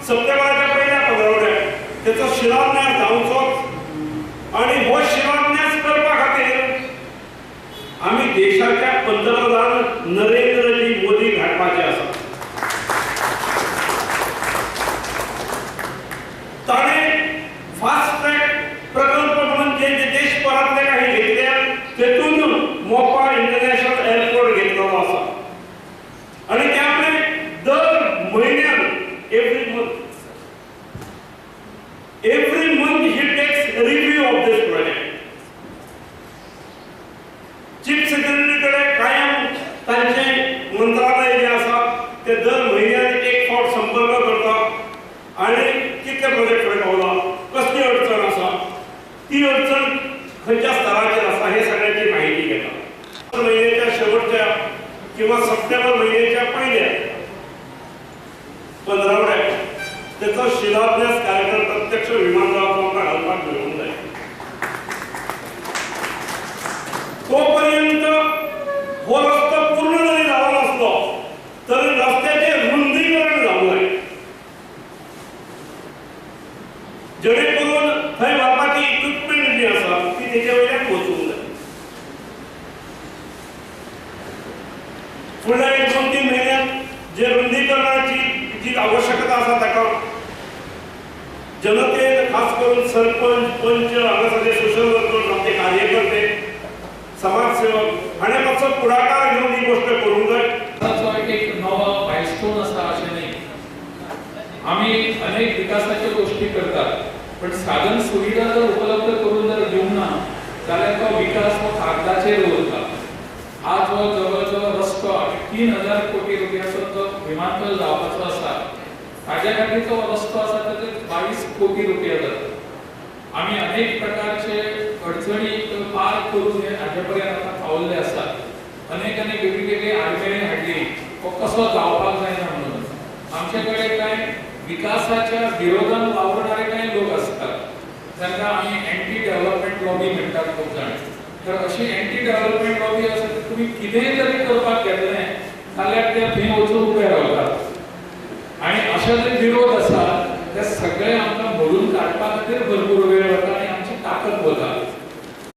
सप्टेंबराच्या पहिल्या पंदरवड्याक तेचो शिलान्यास जावचोच आनी हो शिलान्यास करपा खातीर आमी देशाच्या पंतप्रधान नरेंद्रजी मोदी धाडपाचे आसा। ताणें फास्ट ट्रॅक प्रकल्प म्हणून जे देशभरांतले काही घेतल्या तेतून मोपा इंटरनॅशनल एअरपोर्ट घेतलेलो आसा आनी त्यामुळे दर म्हयन्याक every month he takes review of this project. Chief secretary कडे कायम तांचे मंत्रालय जे आसा ते दर म्हयन्याक एक फावट संपर्क करता आनी कितले प्रोजेक्ट फुडें पावला, कसली अडचण आसा, ती अडचण खंयच्या स्तराचेर आसा हे सगळ्याची माहिती घेता। म्हयन्याच्या शेवटच्या किंवा सप्टेंबर म्हयन्याच्या पयल्या पंदरावड्याक तेचो शिलान्यास कार्यक्रम प्रत्यक्ष विमानतळार आमकां घालपाक मेळूंक जाय। तोपर्यंत हो रस्तो पूर्ण जरी जालो नासलो तरी रस्त्याचें रुंदीकरण जावंक जाय, जेणे करून थंय व्हरपाची इक्विपमेंट जी आसा ती तेजे वयल्यान वचूंक जाय। फुडल्या एक 2-3 म्हयन्यांत जे रुंदीकरणाची जी आवश्यकता आसा ताका जनतेन खास करून सरपंच, पंच, हांगासरले सोशल वर्कर, आमचे कार्यकर्ते, समाजसेवक हाणें मातसो पुढाकार घेवन ही गोश्ट करूंक जाय। एक नवो मायलस्टोन आसा अशें न्ही, आमी अनेक विकासाच्यो गोश्टी करतात पण साधन सुविधा जर उपलब्ध करून जर दिवंक ना जाल्यार तो विकास हो कागदाचेर उरता। आज हो जवळ जवळ रस्तो 3000 कोटी रुपयाचो जो विमानतळ जावपाचो आसा ताज्या खातीर जो रस्तो आसा ताचे 22 कोटी रुपया जाता। आमी अनेक प्रकारचे अडचणी पार करून हे हाजे पर्यंत आतां पावल्ले आसात। अनेक अनेक वेगळी आडमेळी हाडली हो कसो जावपाक जायना म्हणून। आमचे कडेन कांय विकासाच्या विरोधान वावरणारे कांय लोक आसतात तांकां आमी एंटी डेव्हलपमेंट लॉबी म्हणटात खूब जाण। तर अशी एंटी डेव्हलपमेंट लॉबी आसा तुमी कितेंय जरी करपाक घेतलें जाल्यार ते थंय वचून उबे रावतात आनी अशे जे विरोध आसा ते सगळे आमकां मोडून काडपा खातीर भरपूर वेळ वता आनी आमची ताकद वता।